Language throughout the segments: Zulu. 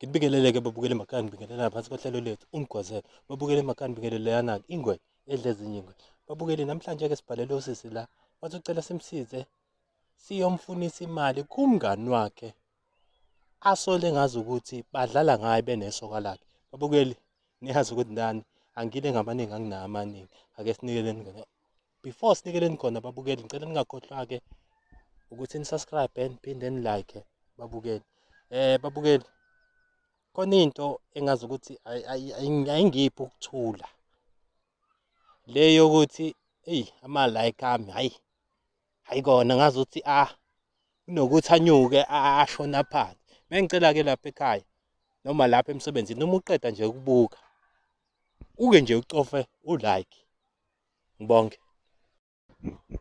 Ngibingelele-ke babukeli emakhaya, ngibingelela phansi kohlelo lethu umgwazelo. Babukeli emakhaya, ngibingeleleyana-ke ingwe edla ezinye ingwe. Babukeli, namhlanje-ke sibhalele usisi la, wathi ucela simsize siyomfunisa imali kumngani wakhe asole ngazi ukuthi badlala ngaye benesoka lakhe. Babukeli, niyazi ukuthi nani angile ngamaningi, anginawo amaningi. Ake sinikeleni khona. Before sinikeleni khona babukeli, ngicela ningakhohlwa-ke ukuthi ni-subscribe niphinde ni-like babukeli. Babukeli, khona into engazi ukuthi ayingiphi ukuthula. Le yokuthi eyi ama-like ami hayi hayi kona ngazi ukuthi kunokuthi anyuke ashona phansi. Bengicela-ke lapha ekhaya noma lapha emsebenzini, noma uqeda nje ukubuka uke nje ucofe u-like. Ngibonge.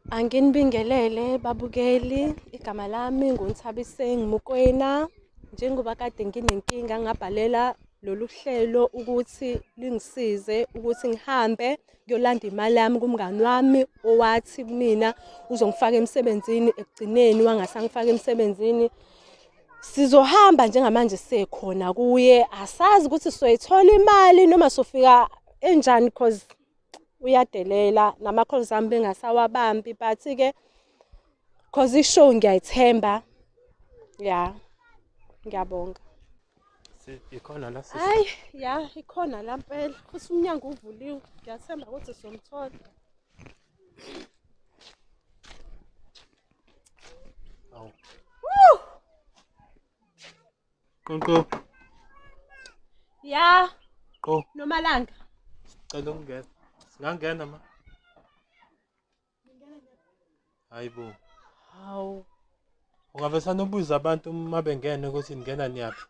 Anginibingelele babukeli, igama lami nguNthabiseng Mokoena. Njengoba kade nginenkinga ngabhalela lolu hlelo ukuthi lingisize ukuthi ngihambe ngiyolanda imali yami kumngani wami owathi kumina uzongifaka emsebenzini, ekugcineni wangasangifaka emsebenzini. Sizohamba njengamanje sekhona kuye, asazi ukuthi sizoyithola imali noma sofika enjani cause uyadelela nama-calls ami bengasawabambi, but-ke cause i-show ngiyayithemba. Ya, ngiyabonga. Ikhona la sisi? Hayi, ya ikhona la mpela, futhi umnyango uvuliwe, ngiyathemba ukuthi sizomthola. Awu. Qo Ya, qo, Nomalanga. Sicela ukungena. Singangena ma? Hayibo. Hawu. Ungabe sanobuza abantu uma bengena ukuthi ningena niyaphi.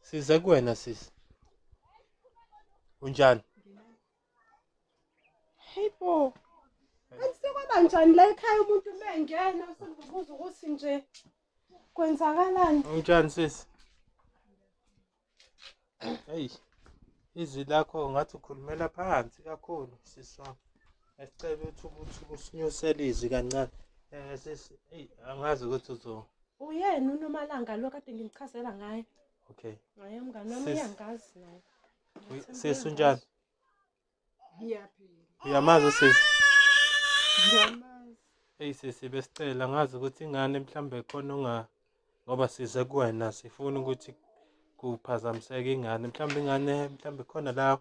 Size kuwena sisi. Unjani? Hey bo. Kanti sekwaba njani la ekhaya umuntu mengena sekubuza ukuthi nje kwenzakalani? Unjani sisi? Hey. Izwi lakho ngathi ukhulumela phansi kakhulu sisi wami. Esicela ukuthi usinyusele izwi kancane. Sisi, hey, angazi ukuthi uzo. Uyena uNomalanga lo kade ngimchazela ngaye. Okay. Ngaye umngani wami Sisi. uyangazi naye. Sisi unjani? Ngiyaphila. Uyamazi usisi? Ngiyamazi. Hey sisi, besicela ngazi ukuthi ingane mhlambe khona unga ngoba size kuwena sifuna ukuthi kuphazamiseke ingane, mhlambe ingane mhlambe khona la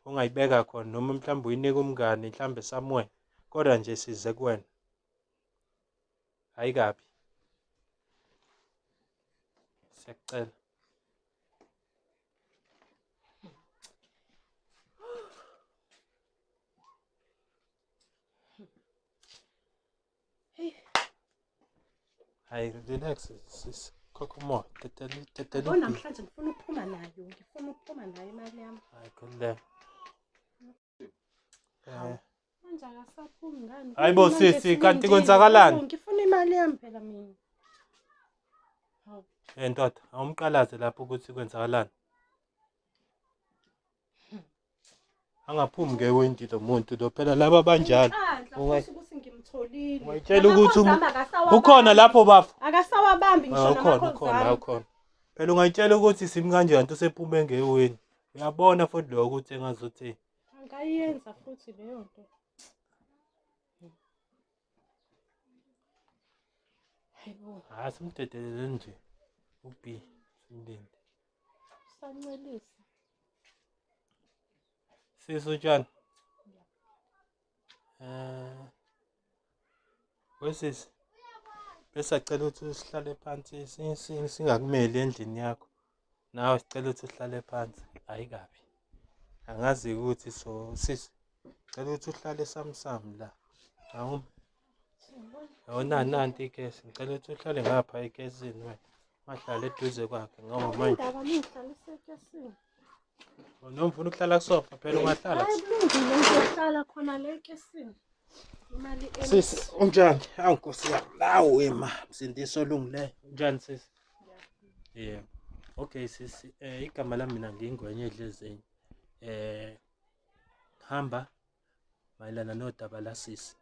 ongayibeka khona noma mhlambe uyinike umngani mhlambe somewhere, kodwa nje size kuwena. Hayi kabi. Siyakucela. Hey. Hayi relax sis. Khokha umoya. Tetela tetela. Yabo namhlanje ngifuna ukuphuma nayo, ngifuna ukuphuma nayo imali yami. Hayi khululeka. Hawu. Manje akasaphumi ngani? Hayi bo, Manje sisi, silindile. kanti kwenzakalani? Hawu, ngifuna imali yami phela mina. Hawu. Ndoda, awumqalaze lapho ukuthi kwenzakalani. Angaphumi ngewindi lo muntu lo phela laba banjalo. Inhlanhla futhi ukuthi ngimtholile. Ungayitshela ukuthi Namakhozi ami akasawabambi. Ukhona lapho bafo. Akasawabambi ngisho Ukhona, namakhozi ukhona, ami. ukhona. Phela ungayitshela ukuthi simi kanjani kanti usephume ngewindi. Uyabona futhi lo ukuthi engazuthi Angayenza futhi leyo nto. Hayibo, hayi simdedelele nje. UB simlinde. Sancelisa. Sisi utshani? Wesisi. Besacela ukuthi usihlale phansi singakumeli endlini yakho. Nawe sicela ukuthi uhlale phansi. Hayi kabi. Angazi ukuthi so sisi cela ukuthi uhlale samsam la. Awu. Awuna nanti ikesi. Ngicela ukuthi uhlale ngapha ekesini wena. Ungahlali eduze kwakhe ngoba manje Indaba mingihlalise ekesini. Noma ufuna ukuhlala kusofa phela ungahlala. Hayi kulungile ngizohlala khona le ekesini. Imali Sisi unjani? Hawu Nkosi yami. Lawo wema msindiso olungileyo. Unjani sisi? Yebo. Okay sisi, igama lami mina ngingwenye edlezeni. Hamba mayelana nodaba la sisi.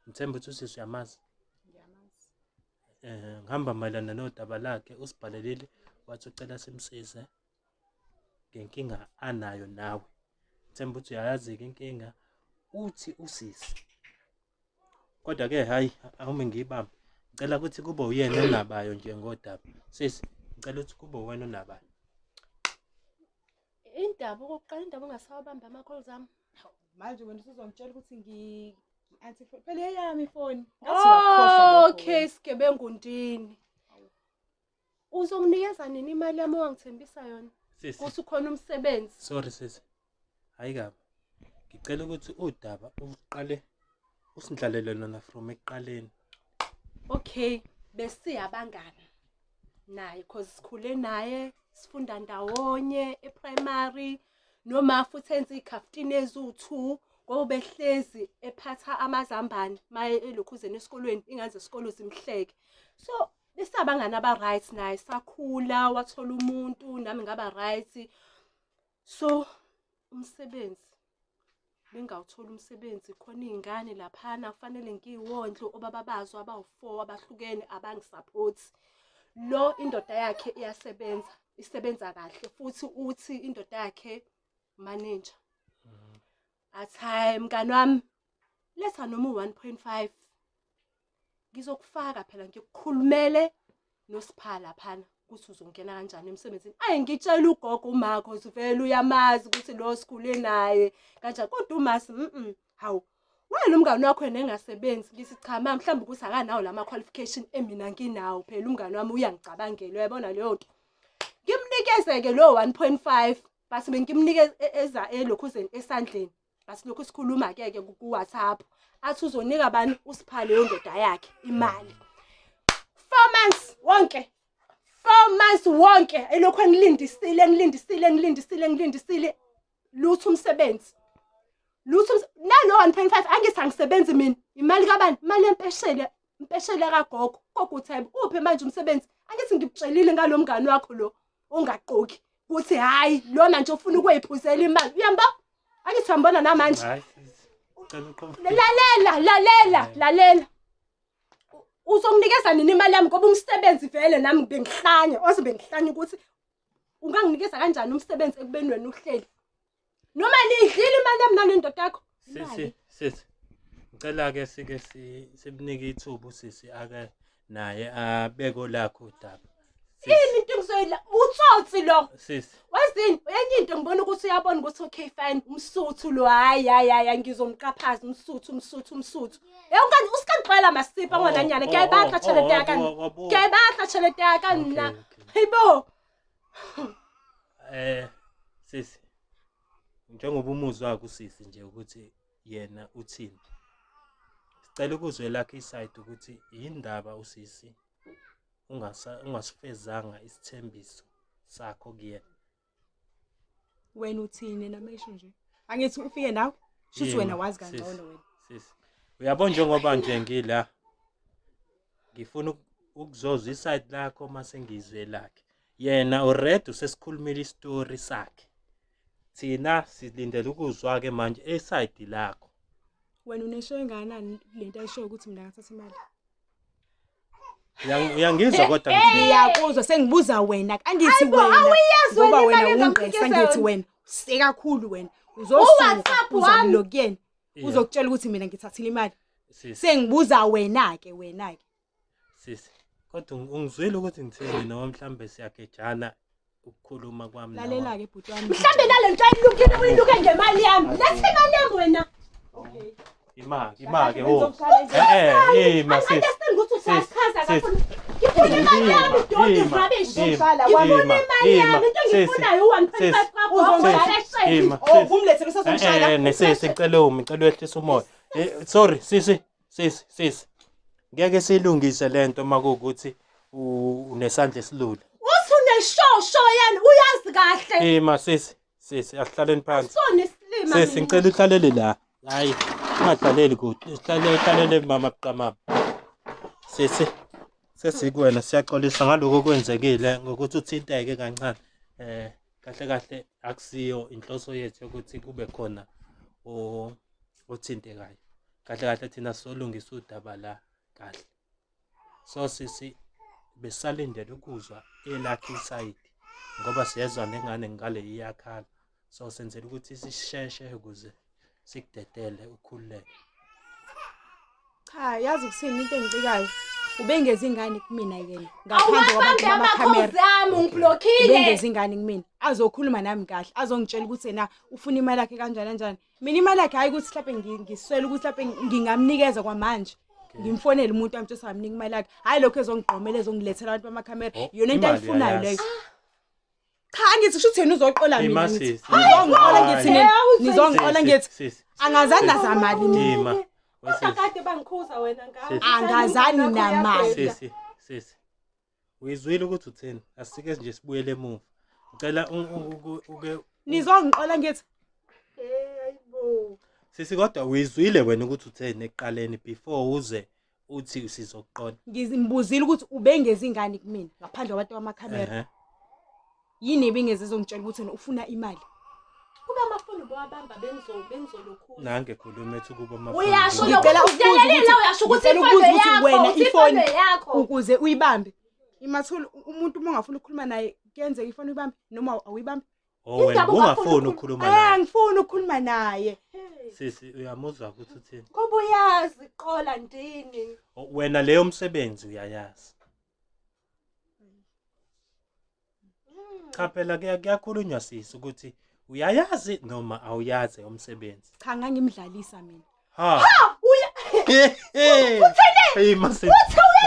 Ngithemba ukuthi usisi uyamazi. Ngiyamazi. Ngihamba mayelana nodaba lakhe, usibhalelile wathi ucela simsize. ngenkinga anayo nawe. Themba ukuthi uyayazi-ke inkinga, uthi usisi. Kodwa-ke hhayi, awume ngiyibambe. Ngicela ukuthi kube uyena onabayo nje ngodaba. Sisi, ngicela ukuthi kube uwena onabayo. Indaba okokuqala, indaba ungasawabambi ama-calls ami. Manje wena usuzongitshela ukuthi ngi-anti phela eyami ifoni. Ngathi uyakukhohlwa lokho Okay, wena. sigebengu ndini. Uzonginikeza nini imali yami owangithembisa yona? Sisi, Kuthi ukhona umsebenzi. sorry sisi. Hayi kabi. Ngicela ukuthi udaba uqale usindlalele lona from ekuqaleni. Okay, besiyabangani naye cause sikhule naye, sifunda ndawonye eprimary, noma futhi enza iy'khaftini eziwu-2 ngoba ubehlezi ephatha amazambane maye elokhuzeni esikolweni, ingane zesikolo zimhleke. So besabangani aba-right naye, sakhula wathola umuntu nami ngaba right. So umsebenzi bengawuthola umsebenzi, khona iy'ngane laphana kufanele ngiyiwondle, obaba bazo abawu-4 abahlukene abangisaphothi. Lo indoda yakhe iyasebenza, isebenza kahle futhi uthi indoda yakhe manager. Athi hayi mngani wami, letha noma u-1.5 ngizokufaka phela, ngikukhulumele noSipha laphana ukuthi uzongena kanjani emsebenzini. Ayi ngitshela ugogo uMakho vele uyamazi ukuthi lo sikhule naye kanjani, kodwa uMasi hawu wena umngani wakho yena engasebenzi. Ngithi cha ma, mhlawumbe ukuthi akanawo lama qualification emina nginawo, phela umngani wami uyangicabangela, uyayibona leyo nto. Ngimnikeze-ke lo 1.5 but bengimnike eza elokhuzeni esandleni, but lokhu sikhuluma-ke ke ku-WhatsApp, athi uzonika bani uSipha leyo ndoda yakhe imali. 4 months wonke, 4 months wonke elokhu engilindisile, engilindisile, engilindisile, engilindisile, lutho umsebenzi, lutho nalo 1.5 angithi angisebenzi mina, imali kabani? Imali yempeshele, impeshele kagogo. Gogo uthi hayi uphi manje umsebenzi? Angithi ngikutshelile ngalo mngani wakho lo ongaqoki ukuthi hayi lona nje ufuna ukuyiphuzela imali, uyamba? Angithi uyambona namanje. Hayi sisi, ngicela uqhubeke. Lalela, lalela, lalela. Uzonginikeza nini imali yami ngoba umsebenzi vele nami bengihlanya, oze bengihlanya ukuthi unganginikeza kanjani umsebenzi ekubeni wena uhleli. Noma niyidlile imali yami nale ndoda yakho. Sisi, sisi. Ngicela ke sike simnike ithuba usisi ake naye abeko lakho udaba. Yini into engizoyila? Utsotsi lo. Sisi. Wazini, enye into ngibona ukuthi uyabona ukuthi okay fine, umsuthu lo, hayi hayi hayi ngizomqaphaza umsuthu, umsuthu, umsuthu. Eh ungani usikangixwela masipha ngwananyana, ke batla tjhelete ya ka nna. Ke batla tjhelete ya ka nna. Hayibo. Sisi. Njengoba umuzwa wakho usisi nje ukuthi yena uthini. Sicela ukuzwe lakhe iside ukuthi yindaba usisi ungasifezanga isithembiso sakho kuyena. Wena uthini namesho nje? Angithi ufike nawe? Shuthi wena wazi kangcono wena. Sisi. Uyabona njengoba nje ngila ngifuna ukuzozwa iside lakho mase ngizwe lakhe. Yena already usesikhulumile istory sakhe. Thina silindele ukuzwa ke manje eside lakho. Wena unesho engakanani lento ayishoyo ukuthi mina ngathatha imali? Uyangizwa kodwa ngithini? Ngiyakuzwa, sengibuza wena. Angithi wena. Awuyezwa Ngoba wena wena imali ungqesa, engamnikeza angithi yona. wena usekakhulu wena. Uzosuka U-WhatsApp wami. uzolokuyena. Yeah. Uzokutshela ukuthi mina ngithathile imali. Sisi, Sengibuza wena ke, wena ke. sisi. Kodwa ungizwile ukuthi ngithini noma mhlambe siyagejana ukukhuluma kwami nawe. Lalela ke bhuti wami. Mhlambe nalento ayilukile uyiluke ngemali yami. Letha imali yami wena. Okay. Imake, imake ho. Ima sisi. Understand ukuthi Sisi, usachaza sisi. kakhulu. Ngifuna imali yami, don't Ima, rubbish. ima, Ngifuna imali yami, into sisi, engiyifunayo u-1.5 sisi, kagogo. Ima, Oh, sisi. umlethele usazomshaya. Nesisi ngicela umi, ngicela uyehlisa umoya. Sorry sisi, sisi, sisi. Ngeke silungise lento makuwukuthi unesandla esilula. Uthi uneshosho yena, uyazi kahle. Ima sisi, sisi, asihlaleni phansi. Sona isilima. Sisi ngicela uhlalele la. Hayi, ungahlaleli kude. Uhlalele, uhlalele mama buqamama. Sisi, sesikuwena siyaxolisa ngaloko okwenzekile ngokuthi uthinteke kancane. Kahle kahle akusiyo inhloso yethu ukuthi kube khona othintekayo. Kahle kahle thina sizolungisa udaba la kahle. So sisi besalindele ukuzwa elakhe isayidi. Ngoba siyezwa nengane ngale iyakhala. So senzela ukuthi sisheshe ukuze sikudedele ukhululeke. Cha, yazi ukusini into engicikayo. Ubengeza ingane kumina yena ngaphandle Awubambe kwabantu bamakhamera. amakhozi ami ungiblockile. Ubengeza ingane kumina. Azokhuluma nami kahle, azongitshela ukuthi yena ufuna imali yakhe kanjani kanjani. Mina imali yakhe hayi ukuthi mhlawumbe ngiswele ukuthi mhlawumbe ngingamnikeza kwamanje. Ngimfonele umuntu wami ukuthi ngamnika imali yakhe. Hayi lokho ezongigqomela ezongilethela abantu bamakhamera. Oh, Iyona into imali ayifunayo uyayazi. leyo. Cha angithi kusho ukuthi yena uzoqola Ima mina ngithi. sisi. Nizongiqola ngithi nina. Hayi. Nizongiqola ngithi. Sisi. Angazani nazamali mina. Ima. Kodwa Wesisi. kade bangikhuza wena ngawe. Sisi. Angazani namali. Sisi, sisi. Uyizwile ukuthi uthini? Asike nje sibuyele emuva. Ngicela uke Nizongiqola ngithi. Eh hayibo. Sisi kodwa uyizwile wena ukuthi utheni ekuqaleni before uze uthi sizokuqola. Ngimbuzile ukuthi ubengeza ingane kumina ngaphandle kwabantu bamakhamera. Ehhe. Yini ebengeze ezongitshela ukuthi yena ufuna imali? Kube amafoni bowabamba bengizo bengizolokhuza. Nange khuluma ethi kuba amafoni. Uyasho Ngicela lokho ukubuza udelelile ukuthi- uyasho ukuthi ngicela ifoni ukubuza ukuthi yakho, wena uthi ifoni ifoni- yakho. Ukuze uyibambe. Imathulu umuntu uma ungafuna ukukhuluma naye kuyenzeka ifoni uyibambe noma awuyibambe. Oh wena Indaba ungafuni ungafuni ukukhuluma Eh naye. angifuni ukukhuluma naye. Sisi uyamuzwa ukuthi uthini? Ngoba uyazi qola ndini. Oh, wena leyo msebenzi uyayazi. Cha phela kuyakhulunywa sisi ukuthi uyayazi noma awuyazi umsebenzi. Cha ngangimdlalisa mina. Ha. Uya Uthini? Ima sisi.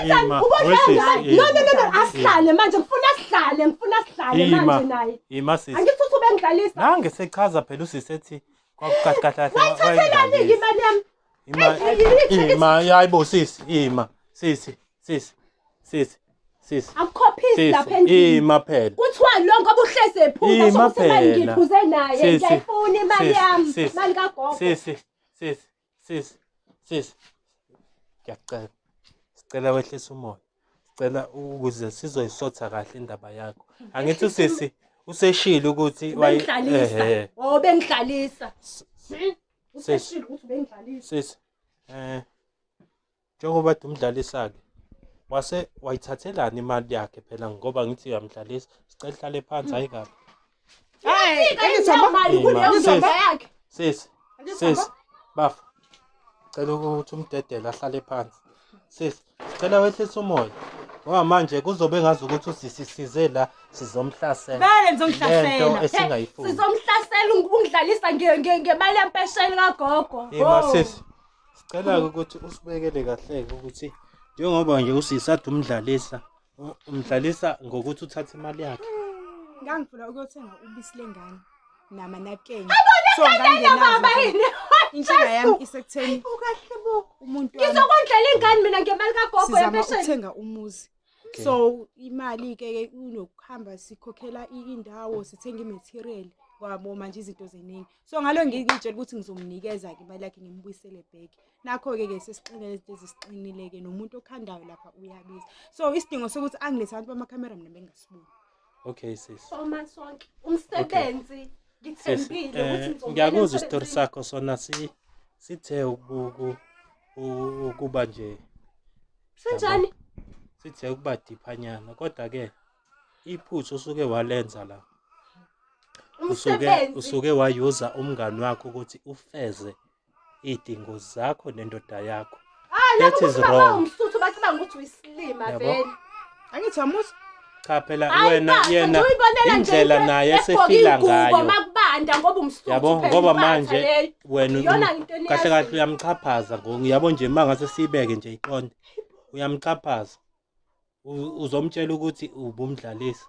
Ima. Wesisi. No no no no asihlale manje ngifuna sihlale ngifuna sihlale Ima. manje naye. Ima sisi. Angithi uthi ubengidlalisa. Nange sechaza phela usisi ethi kwakukahle kahle kahle. Wayithathelani imali yami? Ima ima hayibo sisi ima sisi sisi sisi sisi Akukho peace lapha sisi endlini. ima phela. Kuthiwa lo ngoba uhlezi ephuza Ima sokuthi imali phela. ngiphuze naye Sisi, ngiyayifuna imali sisi, yami sisi, imali kagogo. Sisi sisi sisi sisi ngiyacela sicela wehlise umoya sicela ukuze sizoyisotha kahle indaba yakho angithi usisi useshilo ukuthi Ubengidlalisa. Ehhe. Oh bengidlalisa. Sisi. Useshilo ukuthi ubengidlalisa. Sisi njengoba kade umdlalisa ke wase wayithathelani imali yakhe phela ngoba ngithi uyamdlalisa sicela ihlale phansi hayi kabi Hey, Fika leyo mali Ima. kuleyo Sisi. ndoda yakhe. Sisi sisi bafa cela ukuthi umdedele ahlale phansi sisi sicela wehlise umoya ngoba manje kuzobe ngazi ukuthi usisi size la sizomhlasela Vele lento nizongihlasela. esingayifuni Sizomhlasela ungidlalisa ngemali yempesheni kagogo. Ima Oh. sisi sicela ukuthi usibekele kahle ukuthi njengoba nje usisi ade umdlalisa umdlalisa ngokuthi uthathe imali yakhe Ngangifuna ukuyothenga ubisi lengane namanapkeni. So Baba ngangenazo. yini? Inkinga yami isekutheni Ukahle bo. umuntu wami Ngizokondlela ingane mina ngemali kagogo sizama yempesheni. ukuthenga umuzi. So imali ke ke unokuhamba sikhokhela indawo sithenga imaterial kwabo manje izinto ziningi. So ngalo ngikutshela ukuthi ngizomnikeza ke imali yakhe ngimbuyisele back. Nakho ke ke sesiqinile izinto ezisiqinile ke nomuntu okhandayo lapha uyabiza. So isidingo sokuthi angilethe abantu bamakhamera mina bengasiboni. Okay sisi Soma sonke umsebenzi Sisi, ngithembile ukuthi ngizongena ngiyakuzwa isitori emsebenzini. sakho sona sithe ukuba nje Sinjani? sithe ukuba diphanyana kodwa ke iphutha usuke walenza la usuke Umsebenzi. usuke wayuza umngani wakho ukuthi ufeze idingo zakho nendoda yakho Hayi That labo is ukuthi baba wrong. umsuthu bacabanga ukuthi uyisilima Yabo. vele. Angithi wamuza cha phela Hayi wena baba, yena nje uyibonela nje indlela into naye egqoke esefila ingubo ngayo makubanda ngoba umsuthu yabo phela ngoba impatha manje leyo. wena Iyona into kahle kahle eniyaziyo. uyamxhaphaza ngoku yabo nje uma ngase siyibeke nje iqonde uyamxhaphaza uzomtshela ukuthi ubumdlalisa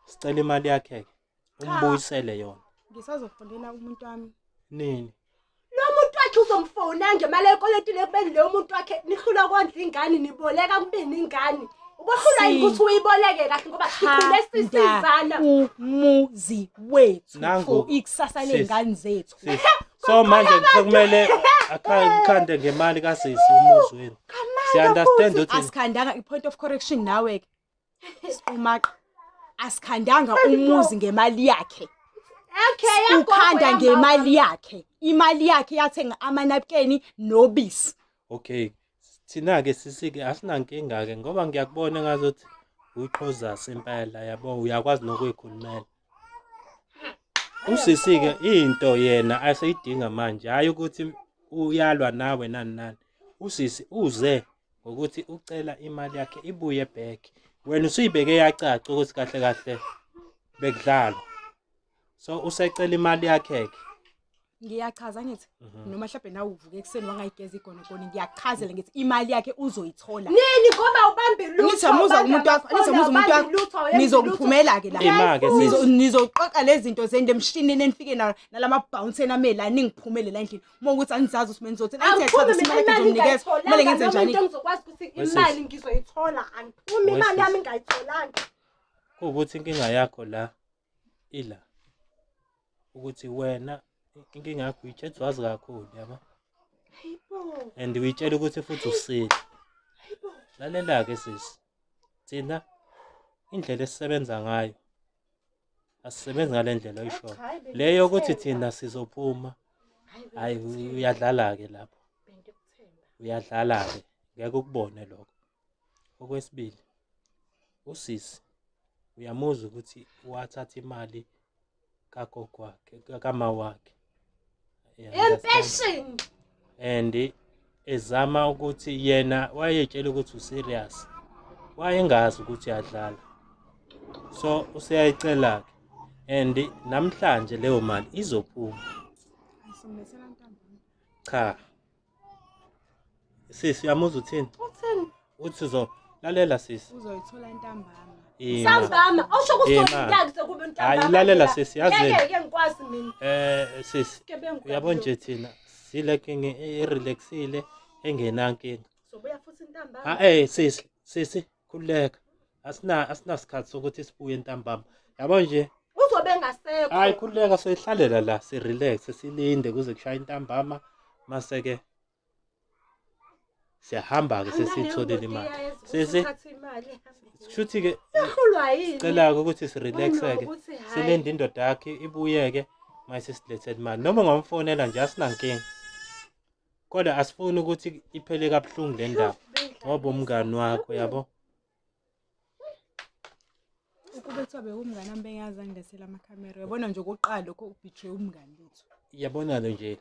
sicela imali yakhe ke umbuyisele yona ngisazofonela umuntu wami. nini Lo muntu wakhe uzomfona ngemali ekweletile ekubeni leyo muntu wakhe nihlulwa kondla ingane niboleka kubini ingane. Ubohlulwa yini ukuthi uyiboleke kahle ngoba sikhule sisizana. Umuzi wethu Nangu. for ikusasa Sis. ley'ngane zethu. Sisi. So manje sekumele akhande ngemali kasisi umuzi wenu. Siya-understand ukuthi Asikhandanga i-point of correction nawe ke. Siqumaqa. Asikhandanga umuzi ngemali yakhe. Okay, yagogo Ukhanda yamama. ngemali yakhe. Imali yakhe yathenga amanapkeni nobisi. okay thina ke sisi ke asinankinga ke ngoba ngiyakubona ngazuthi Uqhozasa impela yabo, uyakwazi nokuyikhulumela. Usisi-ke into yena aseyidinga manje, hhayi ukuthi uyalwa nawe nani nani. Usisi uze ngokuthi ucela imali yakhe ibuye back. Wena usuyibeke yacaca ukuthi kahle kahle bekudlalwa. So usecela imali yakhe-ke. Ngiyachaza ngithi noma mhlawumbe nawe uvuke ekuseni wangayigeza igonogoni, ngiyachazela ngithi imali yakhe uzoyithola. Nini ngoba ubambe lutho. Ngithi amuza umuntu wakho, ngithi amuza umuntu wakho. Nizokuphumela ke la. Ima-ke sisi. Nizoqoqa lezi zinto zenu emshinini enifike nayo nalama bounce ename la ningiphumele la endlini. Uma ukuthi anizazi ukuthi menizothi angithi Angiphumi ngiyachaza mina imali yakhe imali ngizomnikeza. Kumele ngingayitholanga ngenze noma njani? into engizokwazi ukuthi Wesisi. imali ngizoyithola angiphumi imali Wesisi. yami ngingayitholanga. Kuwukuthi inkinga yakho la ila ukuthi wena inkinga yakho uyitshela wazi kakhulu yabo, Hayibo. and uyitshela ukuthi futhi usile. Hayibo. Lalela-ke sisi, thina indlela esisebenza ngayo asisebenzi ngale ndlela oyishoyo Cha, hayi, le yokuthi bengikuthemba. thina sizophuma. Hayi, Hayi, bengikuthemba. uyadlala-ke lapho, Bengikuthemba. uyadlala-ke, ngeke ukubone lokho. Okwesibili, usisi uyamuzwa ukuthi wathatha imali kagogo wakhe, kama wakhe. You understand? Impesheni. And ezama ukuthi yena wayetshela ukuthi userious, wayengazi ukuthi uyadlala, so useyayicela-ke and namhlanje leyo mali izophuma. Ayisomlethela ntambama. Cha sisi, uyamuzwa uthini? Uthini? Uthi uzolalela sisi. Uzoyithola ntambama. Ima. Sambama. Awusho Ima. ukuthi sekube ntambama. Hayi, lalela mina. sisi, yazini. Ngeke ke ngikwazi mina. Sisi, Gebengu. uyabona nje thina sile kinga erelaxile engenankinga. Sobuya futhi ntambama. Ha sisi, sisi khululeka. Asinasikhathi sokuthi sibuye ntambama. Yabo nje, Uzobe engasekho. hayi khululeka, soyihlalela la si relax silinde kuze kushaye intambama, mase ke siyahamba ke sesitholile imali. Sisi, kushuthi ke Sehlulwa yini? sicela ukuthi sirelaxe ke. Kunokuthi hhayi. Silinde indoda yakhe ibuyeke mase silethele imali. Noma ungamfonela nje asinankinga. Kodwa asifuni ukuthi iphele kabuhlungu le ndaba ngoba umngani wakho yabo. Ukube kuthiwa bekumngani wami bengaze angilethele amakhamera. Uyabona nje okokuqala lokho ubetray umngani wethu. Yabona lo nje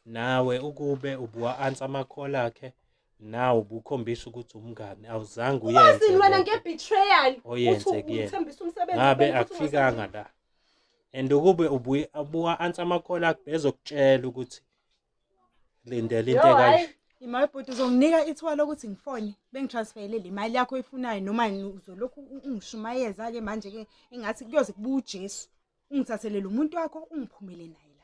nawe ukube ubuwa answer ama-call akhe nawe ubukhombisa ukuthi umngani awuzange uyenze Wazini wena lento nge-betrayal. oyenze Uthi kuyena. uthembisa umsebenzi Ngabe ubese uthi akufikanga la, and ukube ubuye abuka answer ama-call akhe bezokutshela ukuthi lindela into Yo, hhayi. ekanje. Imali bhuti uzonginika ithuba lokuthi ngifone bengitransferele le mali yakho oyifunayo noma uzolokhu ungishumayeza ke manje ke engathi kuyoze kubuye uJesu ungithathele lo muntu wakho ungiphumele naye la.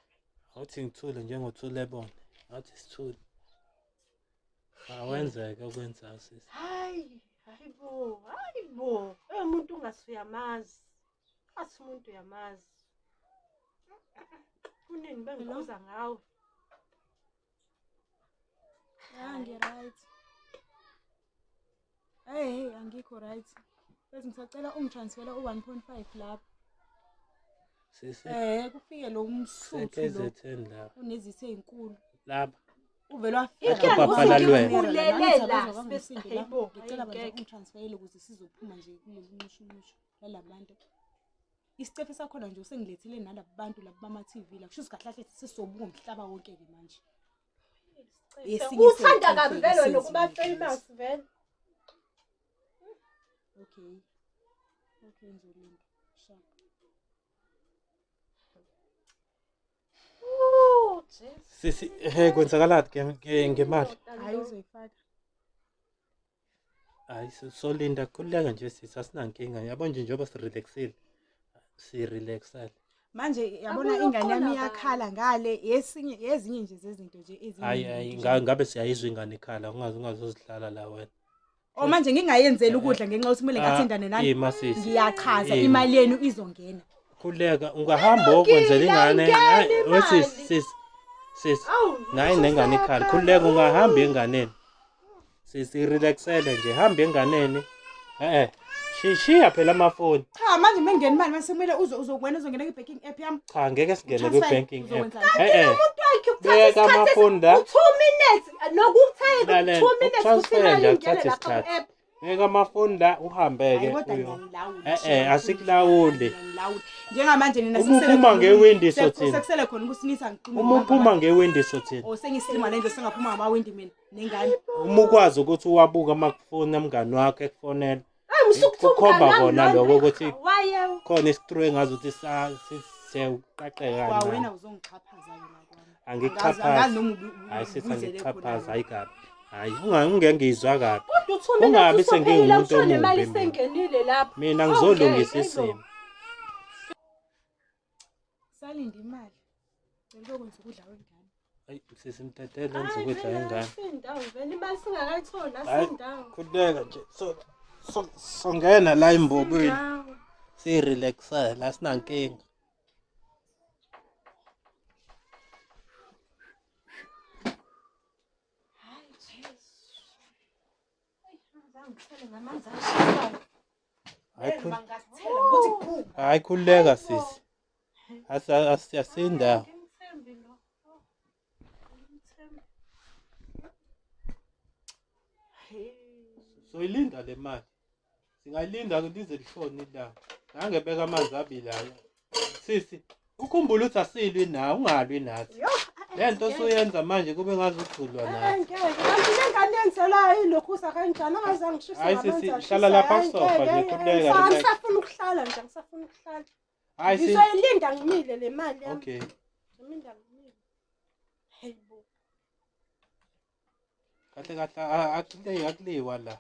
Awuthi ngithule njengothule bona, awuthi sithule, awenzeke okwenzayo sisi. Hayi, hayibo, hayibo. Eh umuntu ungathi uyamazi. Athi umuntu uyamazi. Kunini bengikhuza ngawe. Ya ngi-right. Hey hey angikho right. Bese ngisacela ungitransfera u-1.5 lapho. Sisi, Kufike lo msuthu lo se-KZN la unezitho ezinkulu. lapha. Uvele wafika Inkinga ukuthi ngikulela, hayibo, ngicela bandla hayi, ngeke. ungitransferele ukuze sizophuma nje kuleli nxushunxushu lalabantu. Isicefe sakhona nje usengilethele nalabo bantu laba bama-TV la kusho ukuthi kahle kahle sesizobuka umhlaba wonke-ke manje. Esinye Uthanda kabi sey'cefe vele wena esenziwe ukuba nje. famous vele. Okay. Okay ngizolinda. Sharp. Ooh, Jesu. Sisi, he kwenzakalani ngemali? Hayi uzoyifaka. Hayi solinda, khululeka nje sisi, asinankinga. Yabo nje njengoba sirelaxile, sirelaxele. Manje yabona Abuye ingane yami uqola iyakhala ngale yesinye yezinye nje zezinto nje eziningi Hayi hayi, nje. ngabe siyayizwa ingane ikhala, ungaze ungazozidlala la wena. Oh manje ngingayenzeli ukudla ngenxa yokuthi kumele ngathindane nani. Ima sisi. Ngiyachaza Ima. imali yenu izongena. Khululeka, ungahamba okwenzela ingane. ingena Hayi, we sisi, imali. sisi. Sisi. Awu, Nayi nengane ikhala. Khululeka ungahamba enganeni. Sisi relaxele nje, hamba enganeni. Eh. Shiya phela amafoni. Cha manje mengena imali mase kumele uzokwena uzongena kwi-banking app yami. Cha ngeke singene Utransfer, kwi-banking app. uzokwenzani? Eh. Umuntu wakhe ukuthatha Beka isikhathi amafoni la. 2 minutes nokuthenga Lalela, 2 minutes ukuthi ukutransfer imali nje ingene akuthathi lapha isikhathi. ku-app. Beka amafoni la uhambe-ke. Hayi kodwa uyo. ngiyanilawula. Eh, eh, asikulawuli. Ngiyanilawula. Njengamanje nina Uma sekusele uphuma khona ngewindi sothini? Sekusele khona ukuthi nithi angixhume. Uma uphuma ngewindi sothini? Oh sengisilima lendlu sengaphuma ngamawindi mina nengane. Uma ukwazi ukuthi uwabuke amakufoni amngani wakho ekufonela. Hayi usukuthuka Kukhomba kona lokho ukuthi waye khona isitru engazuthi sewuqaqeka Kwa kancane. wena uzongixhaphaza ke la kwami. Angikuxhaphazi. Angazi noma Hayi sithi ubuzele angikuxhaphazi, khona. hayi kabi. Hayi ungengizwa kabi. kodwa uthumile Ungabi usuphelile sengingumuntu kusho nemali omubi mina. isengenile lapho. Mina ngizolungisa Awungeke, isimo. Salinde imali. Cela ukwenza ukudla kwengane. Hayi sisi mtetele enza Hayi, ukudla vele ingane. asindawo vele imali singakayitholi Hayi. asindawo. Khululeka nje. So songena la embobweni. Asindawo. Sirelaxa la sinankinga. Hayi Jesu. Hayi, angithele ngamanzi ashisayo. Hayi khul Bangasithela ukuthi kuphuma. hayi khululeka sisi. Asindawo. Ngimthembi lo. Oh, ngimthembi. Hey. Soyilinda le mali. Singayilinda lize lishone ilanga. Nangebeka amanzi abilayo. Sisi, ukhumbule ukuthi asilwi nawe, ungalwi nathi. Yo, Le nto osuyenza manje kube ngazi uthulwa nathi. ngeke. Kanti le ngane yenzelayo ilokhuza kanjani angazange ngishise Hayi, ngamanzi sisi, ashisayo. hlala lapha Hayi, kusofa nje, ngeke, khululeka, ngeke. relax. Angisafuni ukuhlala nje, angisafuni ukuhlala. Hayi sisi. Ngizoyilinda ngimile le mali yami. Okay. Ngizoyilinda ngimile. Hayi bo. Kahle kahle akuliwa la.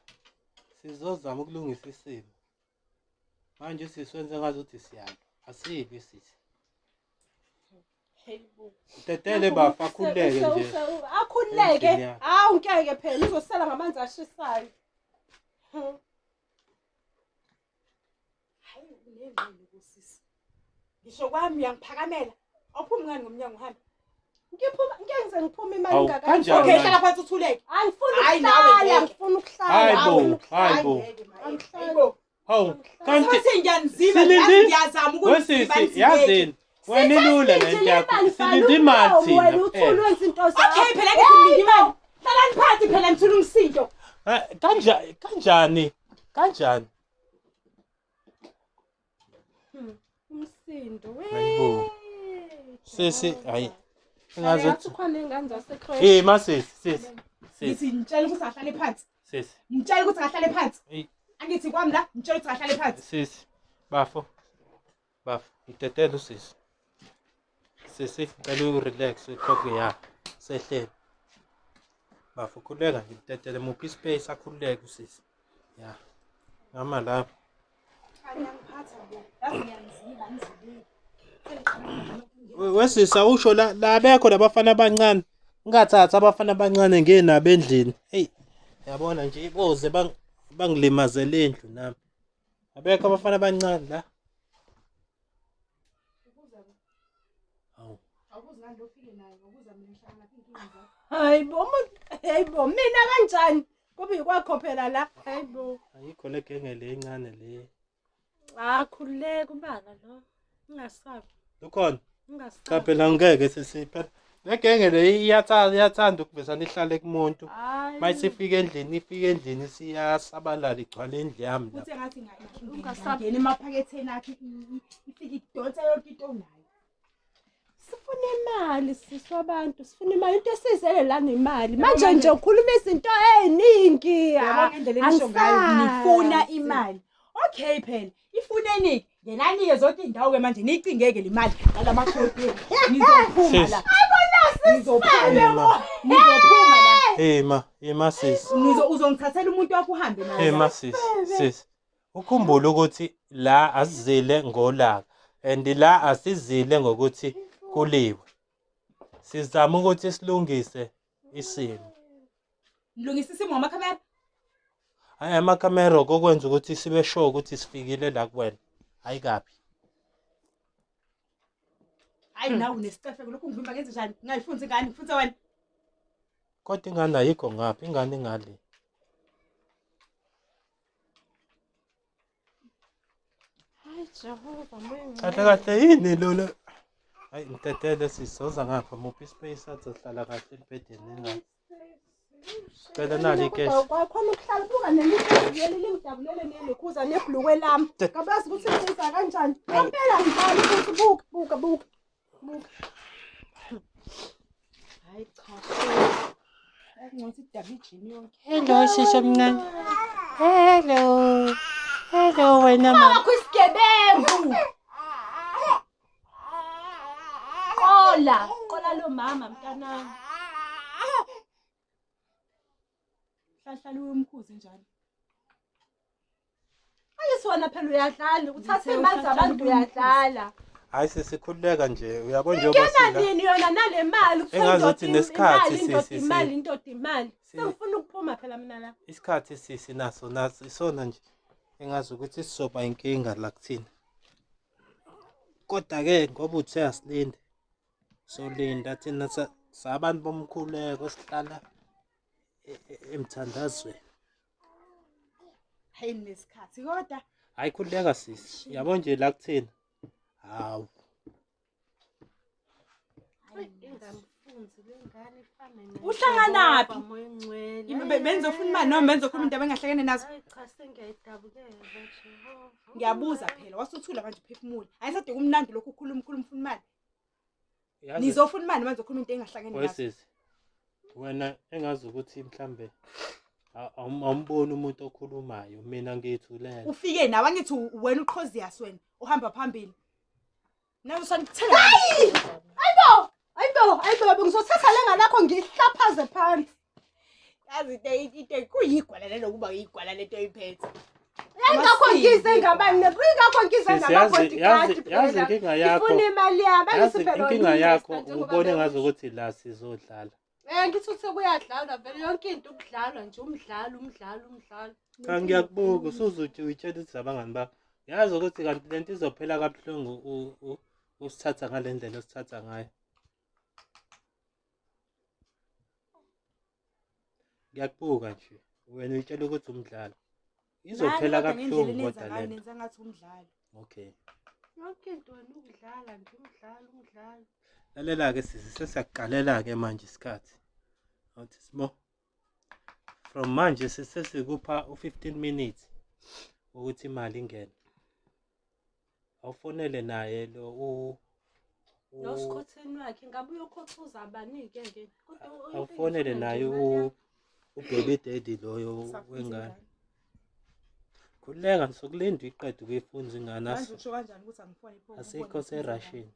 Sizozama ukulungisa isimo. Manje sisi wenze ngazuthi siyalwa. Asilwi sisi. Hayi bo. Utetele bafa akhululeke nje. Akhululeke. Endlini yakhe. Hawu ngeke phela uzosala ngamanzi ashisayo. Hayi unengqondo kusisi. Ngisho kwami uyangiphakamela. Awuphumi ngani ngomnyango uhambe. Ngiphuma ngeke ngize ngiphume imali Hawu, ingaka. kanjani Okay manje? hlala phansi uthuleke. Angifuni Hayi, nawe ukuhlala, ngeke. angifuni ukuhlala. Hayi bo, angifuni ukuhlala. hayi bo. Angihlali. Hawu, kanti Kanti ngiyanizima Silindi- ngiyazama wesisi ukuthi yazini. Wena ilula le nto yakho. Silinde imali thina. Wena uthule kuphela. wenza into zakho. Okay phela ngithi nilinde imali. Hlalani phansi phela nithule umsindo. Eh, Kanjani kanjani? Kanjani? Umsindo. Hayi bo. Sisi, hayi. Ngazi Engazuthi khona ingane zasecreche. Eh masisi, sisi. Sisi, Ngithi ngitshela ukuthi ahlale phansi. sisi. Ngitshela ukuthi ahlale phansi. Eyi. Angithi kwami la ngitshela ukuthi ahlale phansi. Sisi. Bafo. Bafo, ngitetele usisi. Sisi, ngicela urelax ukhokhe ya. Sehlele. Bafo, khululeka nje mtetele muphi space akhululeke usisi. Ya. Ngama lapho. Angiyangiphatha bo. Yazi ngiyanizima ngizibeke. Wesisa usho la la bekho labafana abancane. Ngingathatha abafana abancane ngenabo endlini. Hey, yabona nje boze bangilimazele indlu nami. Abekho abafana abancane la. Hawu. Awubuzi ngani lo ufike naye, awubuza mina ngihlangana naphi inkinga zakho. Hayi bo, hayi bo, mina kanjani? Kube yikwakho phela la. Hayi bo. Ayikho le genge le encane le. Ah, khululeka ubaba lo. Ungasabi, Lukhona. Cha ungasabi. phela ngeke sisi phela. Le genge le iyathanda iyathanda ukuvesana ihlale kumuntu. Hayi. Mayisifika endlini ifika endlini siyasabalala igcwala indlu yami la. Futhi engathi Ungasabi. ingena emaphaketheni akhe ifike idonsa yonke into onayo. Sifuna imali sisi wabantu, sifuna imali. Into esizele lana imali. Manje nje ukhuluma izinto eziningi. Yabona indlela enisho ngayo nifuna Angisazi. imali. Okay phela, ifuneni ngenanike zonke iy'ndawo ke manje niyicingeke le mali ngalamakhodi. Nizophuma Sis. la. Nizophuma. Ema, Nizophuma la. ema, ema sisi. Nizo uzongithathela umuntu wakho uhambe naye. Ema sisi, sisi. Ukhumbule ukuthi la asizile ngolaka and la asizile ngokuthi kuliwe. Sizama ukuthi silungise isimo. Nilungisa isimo ngamakhamera. Hayi amakhamera kokwenza ukuthi sibe sure ukuthi sifikile la kuwena. Hayi kabi. Hayi nawe unesicefeko lokhu ngivimba ngenze njani? Ngingayifunzi ingane, ngifunze wena. Kodwa ingane ayikho ngapha, ingane ingale. Hayi Jehova, moya. Kahle kahle yini lo lo? Hayi ngitetele sisoza ngapha muphi space azohlala kahle embhedeni ingane. Cela nali ikesi. Kwakhona ukuhlala buka nelinye Leli lingidabulele nelokhuza nebhlukwe lami. Ngabazi ukuthi ngenza kanjani. Ngempela ngibali futhi buka buka buka. Buka. Hayi cha. Ngcono idabi ijini yonke. Hello sisi omncane. Hello. Hello wena mama. Wakho isigebengu. Qola, qola lo mama mntanami. Hlahlala uyomkhuzi njalo. Ayisi wena phela uyadlala, uthatha imali zabantu uyadlala. Hayi sisi khululeka nje uyabo njengoba Ingena sila. nini yona nale mali? Kuthiwa Engazuthi indoda nesikhathi imali, indoda sisi, imali, indoda imali. Sengifuna ukuphuma phela mina la. Isikhathi sisi naso naso isona nje engazi ukuthi sizoba inkinga la kuthina. Kodwa ke ngoba uthe asilinde solinda thina sabantu bomkhuleko sihlala emthandazweni. Hayi nesikhathi kodwa. Hayi khululeka sisi, yabo nje la kuthina. Hawu. Ingamfunzi le ngane ifane Uhlanganaphi? Moya ongcwele. Benzofuna imali noma benzokhuluma indaba engahlekene nazo. Hayi cha sengiyayidabukela Jehova. Ngiyabuza phela wasuthula manje uphefumula. Ayisade kumnandi lokhu ukhuluma ukhuluma ufuna imali. Yazi Nizofuna imali manje ukhuluma into engahlangene nazo. wesisi. Wena engazi ukuthi mhlambe awumboni umuntu okhulumayo mina ngiyithulela. Ufike nawe angithi wena uqhoziyas wena uhamba phambili. Nawe usanithela. Hayibo, hayibo, hayibo bengizothatha le ngane yakho ngiyihlaphaze phansi. Yazi into kuyigwala lelokuba yigwala lento oyiphethe. Ingakho ngize ngabani, ingakho ngize Sisi, yazi ngama-bodyguard yazi yazi phela. inkinga yakho. Ngifuna imali yami, Yazi angithi phela inkinga wena yakho u-investor njengoba ubone ngazi bewusho. ukuthi la sizodlala. Ngithi uthe kuyadlalwa vele yonke into ukudlalwa nje umdlalo umdlalo umdlalo. Cha ngiyakubuka usuzuthi uyitshela ukuthi abangani bakho. Yazi ukuthi kanti lento izophela kabuhlungu usithatha ngale ndlela osithatha ngayo. Ngiyakubuka nje. Wena uyitshela ukuthi umdlalo. Izophela kabuhlungu kodwa lento. Nenza ngathi umdlalo. Okay. Yonke into wena ukudlala nje umdlalo umdlalo. Lalela ke sisi sesiyakuqalela ke manje isikhathi. Awuthi simo. From manje sesikupha u15 minutes ukuthi imali ingene. Awufonele naye lo Nosikhotheni wakhe ngabe uyokhothuza abani-ke ke. Kodwa into awufonele engifuna nje naye imali yami. u baby daddy loyo Safunza wengane. ingane. Khululeka ngisokulinda uyiqede ukuyifunza ingane Manje usho kanjani ukuthi angifone pho? asikho serushini.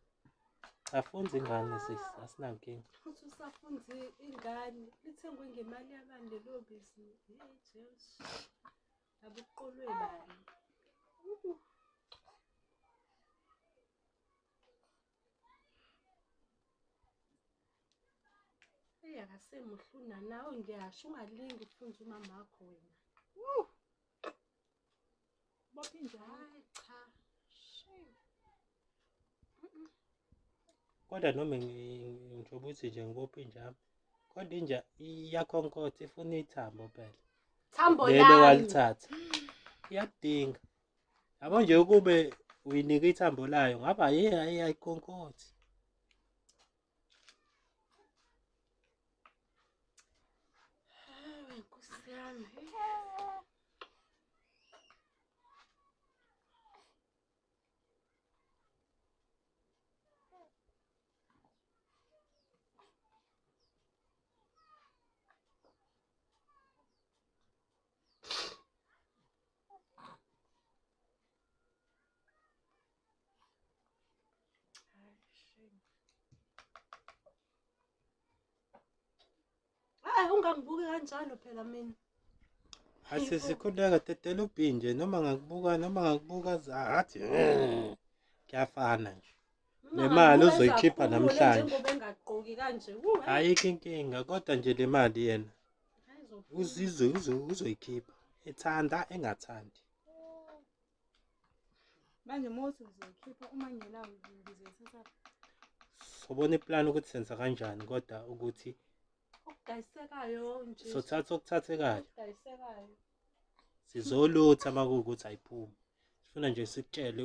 Cha funza ingane sisi asinankinga. Uthi usafunza ingane lithengwe ngemali yabani lelo bisi. Hey Jesu. Ngabe uqolwe bani? Eyi akasemuhle unanawe ngiyasho ungalingi ukufunza umama wakho wena. Bopha injalo. Hayi cha. Shame. Kodwa noma njengoba uthi nje ngibophe inja kodwa inja iyakhonkotha ifuna ithambo phela. Thambo Lelo lami. walithatha. Iyakudinga. Yabo nje ukube uyinika ithambo layo ngaba hey ayikhonkothi. Hayi Nkosi yami. Hayi ungangibuki kanjalo phela mina. Asisikhuleka dedela ubhinje noma ngakubuka noma ngakubuka athi kuyafana nje. Noma Le mali ngakubuka uzoyikhipha ezakhumule namhlanje. Njengoba engagqoki kanje. Ayikho inkinga kodwa nje le mali yena Ayizophuma. uzizwe uzoyikhipha ethanda engathandi. Manje mawuthi ngizoyikhipha uma ngingenayo ngizoyithatha. Sobona iplan ukuthi senza kanjani kodwa ukuthi Okudayisekayo nje. sothatha okuthathekayo Okudayisekayo. sizolutha uma kuwukuthi ayiphumi. Sifuna nje sikutshele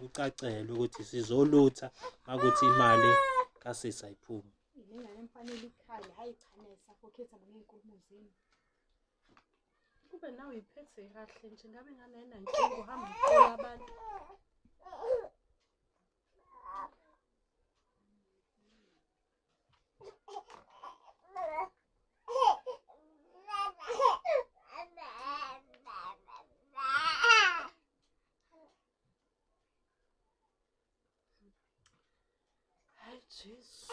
kucacele ukuthi sizolutha makuthi imali kasisi ayiphumi. Lengane emfanele ikhale hayi cha nayisafokhetha ngey'nkulumo zenu. Kube nawe uyiphethe kahle nje ngabe ingane ayinankinga uhamba uqola abantu. Hayi Jesu.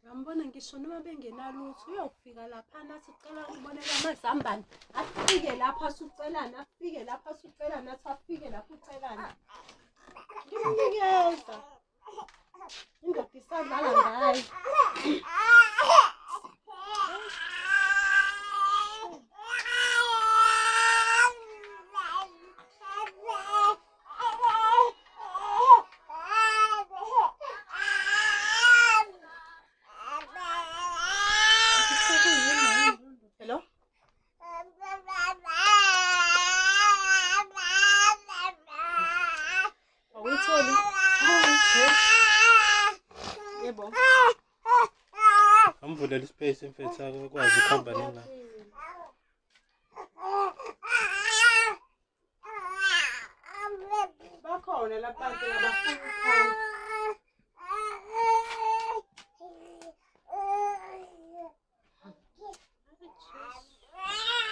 Ngambona ngisho noma bengenalutho uyofika laphana athi ucela ukuboleka amazambane afike lapha asucelana afike lapha asucelana athi afike lapha ucelana ngimnikeza indoda isadlala ngayo. Hello? Awuyitholi? Yebo. Amvulela ispace mfethu akwazi ukuhamba nengane. Bakhona lapha bantu abafuna ukuhamba.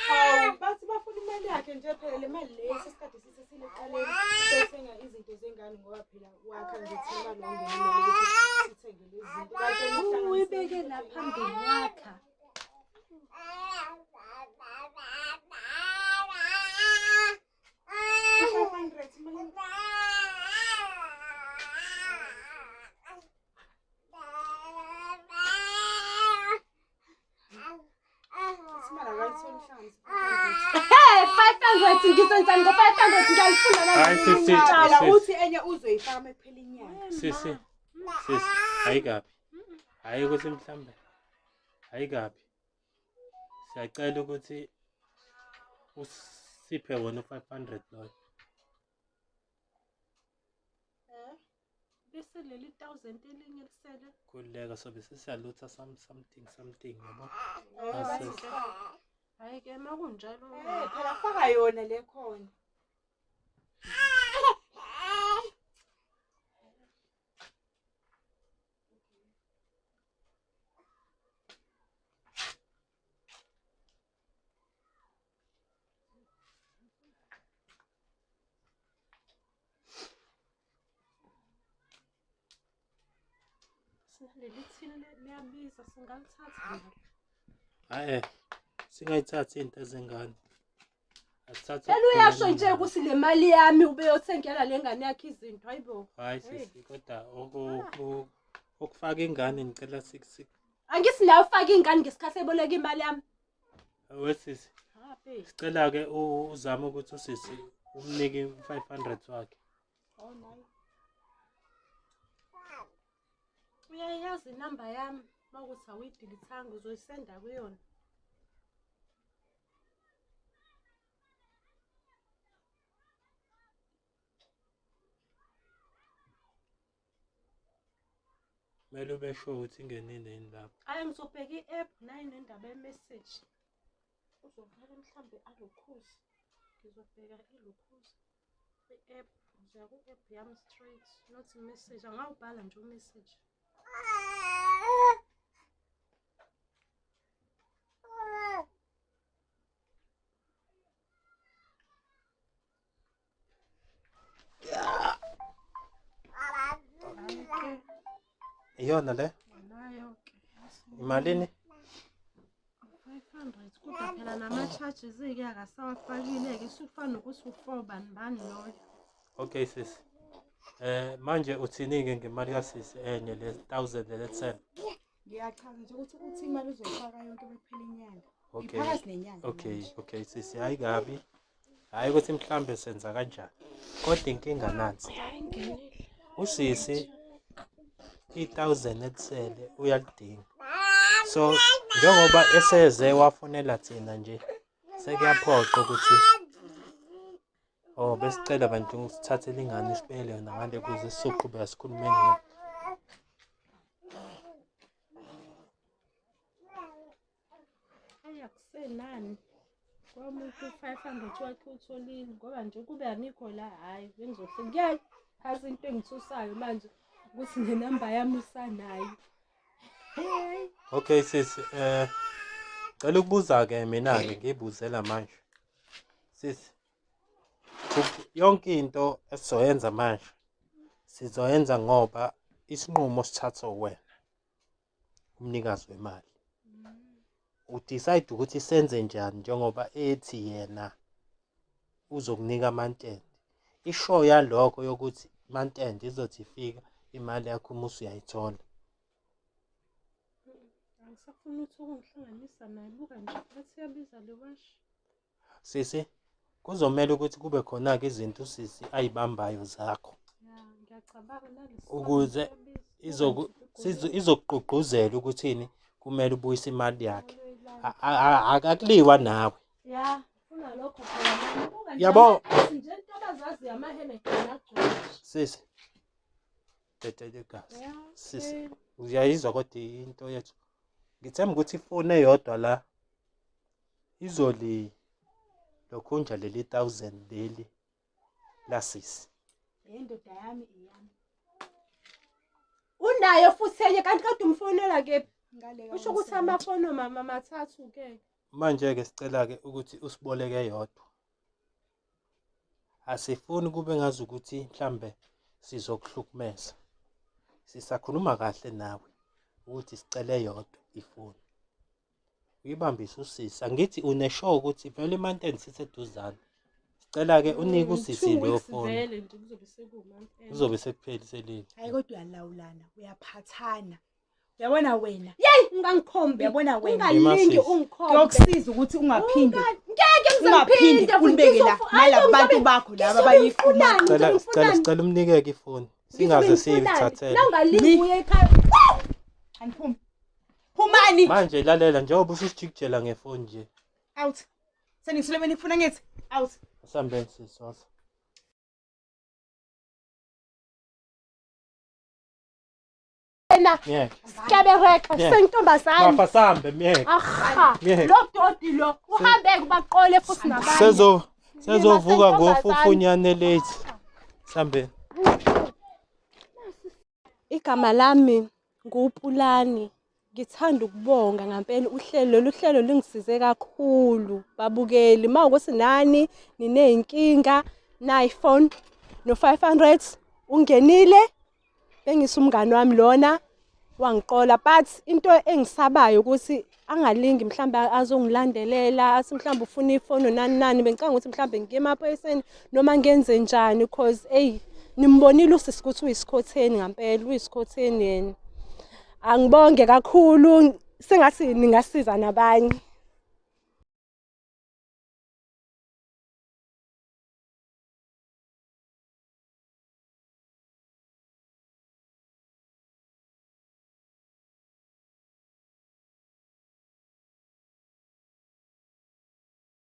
Hawu, bathi bafuna imali yakhe nje phela le mali le sesikade sisesile ekuqaleni sothenga izinto zengane ngoba phela wakha nje thina imali wangena imali ukuthi sithenge lezi zinto. Kade nihlanganisele Uyibeke la phambili wakha. I-500 imali. Imali akayitholi uhlanganise 500. Hey, 500 ngizenzani ngo 500 ngiyalifuna la. Hayi, sisi. Qala Sisi. uthi enye uzoyifaka uma kuphela inyanga. Sisi, sisi, hayi kabi. Hayi ukuthi mhlambe. Hayi kabi. Siyacela ukuthi usiphe wona u-500 loyo. Bese leli 1000 elinye lisele. Khululeka sobe sesiyalutha some something something yabo. Eh, bathi Asese. Hayi ke makunjalo. Eh, phela faka yona le khona. Sinaleli thini liyabiza singalithatha nalo. Hayi singayithathi into ezengane. Asithathe. Phela uyasho nje ukuthi le mali yami ubeyothengela le ngane yakhe izinto hayibo. Hayi sisi kodwa okufaka ingane ngicela sik Angithi nawe ufake ingane ngesikhathi eboleka imali yami. wesisi Ha babe. sicela ke uzame ukuthi usisi umnike 500 wakhe. Oh nayi. Uyayazi inamba yami makuthi awuyidilithanga uzoyisenda kuyona. Kumele ube sure ukuthi ingenile yini lapho. Hayi ngizobheka i-app nayo nendaba ye-message. Uzovele mhlambe alokhuze. Ngizobheka ilokhuze. I-app ngizoya ku-app yami straight not message. Angawubhala nje u-message. Hhayi-ke Iyona le nayo-ke. imalini? 500 kodwa phela nama-charges-ke akasawafakile-ke sufana nokuthi u-four bani bani loyo. Okay sisi. Manje uthini ke ngemali kasisi enye le 1000 le 10. Ngiyachaza nje ukuthi uthi imali uzoyifaka yonke uma kuphela inyanga. Okay. Iphakathi nenyanga. Okay, manje. okay sisi hayi kabi. Hayi ukuthi mhlambe senza kanjani. Kodwa inkinga nansi. Hayi ngenile. Usisi i-1000 elisele uyalidinga. So njengoba eseze wafonela thina nje sekuyaphoqa ukuthi oh besicela bantu sithathe lingane sibele yona ngale kuze sizoqhubeka sikhulumeni. Akusenani. Kwamuntu u-500 wakhe utholile ngoba nje kube angikho la hhayi bengizohle ngiyayi hazi into engithusayo manje ukuthi nenamba yami usanayo. Hey. Okay sisi, cela ukubuza ke mina ke ngibuzela manje. Sisi, yonke into esizoyenza manje sizoyenza ngoba isinqumo sithathwa wena umnikazi wemali. Udecide ukuthi senze njani njengoba ethi yena uzokunika amantende. Ishow yalokho yokuthi mantende izothi ifika imali yakho uma usuyayithola. Angisafuni ukuthi ukungihlanganisa naye buka nje bathi iyabiza le washi. Sisi, kuzomele ukuthi kube khona-ke izinto usisi ayibambayo zakho. Ya, ngiyacabanga nalesi Ukuze izokugqugquzela ukuthini kumele ubuyise imali yakhe. Akakuliwa nawe. Ya, funa lokho phela mama. Buka nje Yabo. nje into abazaziyo amahele gcina agcwele. Sisi. Dedele igazi. Ya, Sisi. eh, Uyayizwa kodwa into yethu. Ngithemba ukuthi ifoni eyodwa la izoli lokhunja leli 1000 leli lasisi. Indoda yami iyami. Unayo futhi enye kanti kade umfonela kephi? Ngale Kusho ukuthi amafoni omama mathathu ke. Manje ke sicela ke ukuthi usiboleke yodwa. Asifuni kube ngazi ukuthi mhlambe sizokuhlukumeza. Sisakhuluma kahle nawe ukuthi sicele yodwa ifoni. Uyibambise usisi. Angithi uneshow ukuthi vele imanteni siseduzane. Sicela ke unike usisi Two leyo weeks phone. vele nje kuzobe sekuwumonth end. Kuzobe sekuphelisele. Hayi kodwa uyalawulana, uyaphathana. Uyabona wena? Yeyi ungangikhombi. Uyabona wena? Ungalingi Yema, ungikhombe. Kuyokusiza ukuthi ungaphinde Ngeke ngize ungaphinde ngiphinde futhi ulibeke la ngizofu- Ayi, nalabantu ngizobe- bakho laba ngizobe abayifunayo. ngifunani, Cela ngizobe sicela ngifunani? sicela umnikeke ifoni. Ngizobe Singaze ngifunani? siyithathele. Nawungalingi Ni- uye ekhaya. Aniphumi. Phumani. Manje lalela njengoba ususijikijela ngefoni nje. Out. Sengisule nikufuna ngithi. Out. Asambeni sisi wasa. Wena Myeke. skebereka Yeah. sentombazane. Mafa sambe myeke. Aha. Yeah. Lo doti lo uhambe kubaqole futhi nabanye. Sezo sezovuka Lima ngofufunyane late. Sambeni. Igama lami nguPulani. Ngithanda ukubonga ngempela uhlelo lolu hlelo lungisize kakhulu babukeli. Mawukuthi nani nineyinkinga nayi phone no 500 ungenile bengisa umngani wami lona wangiqola but into engisabayo ukuthi angalingi mhlawumbe azongilandelela athi mhlawumbe ufuna ifoni nani nani bengicanga ukuthi mhlawumbe ngiye emaphoyiseni noma ngenze njani cause eyi nimbonile usisi ukuthi uyisikhotheni ngampela uyisikhotheni yena. Angibonge kakhulu sengathi ningasiza nabanye.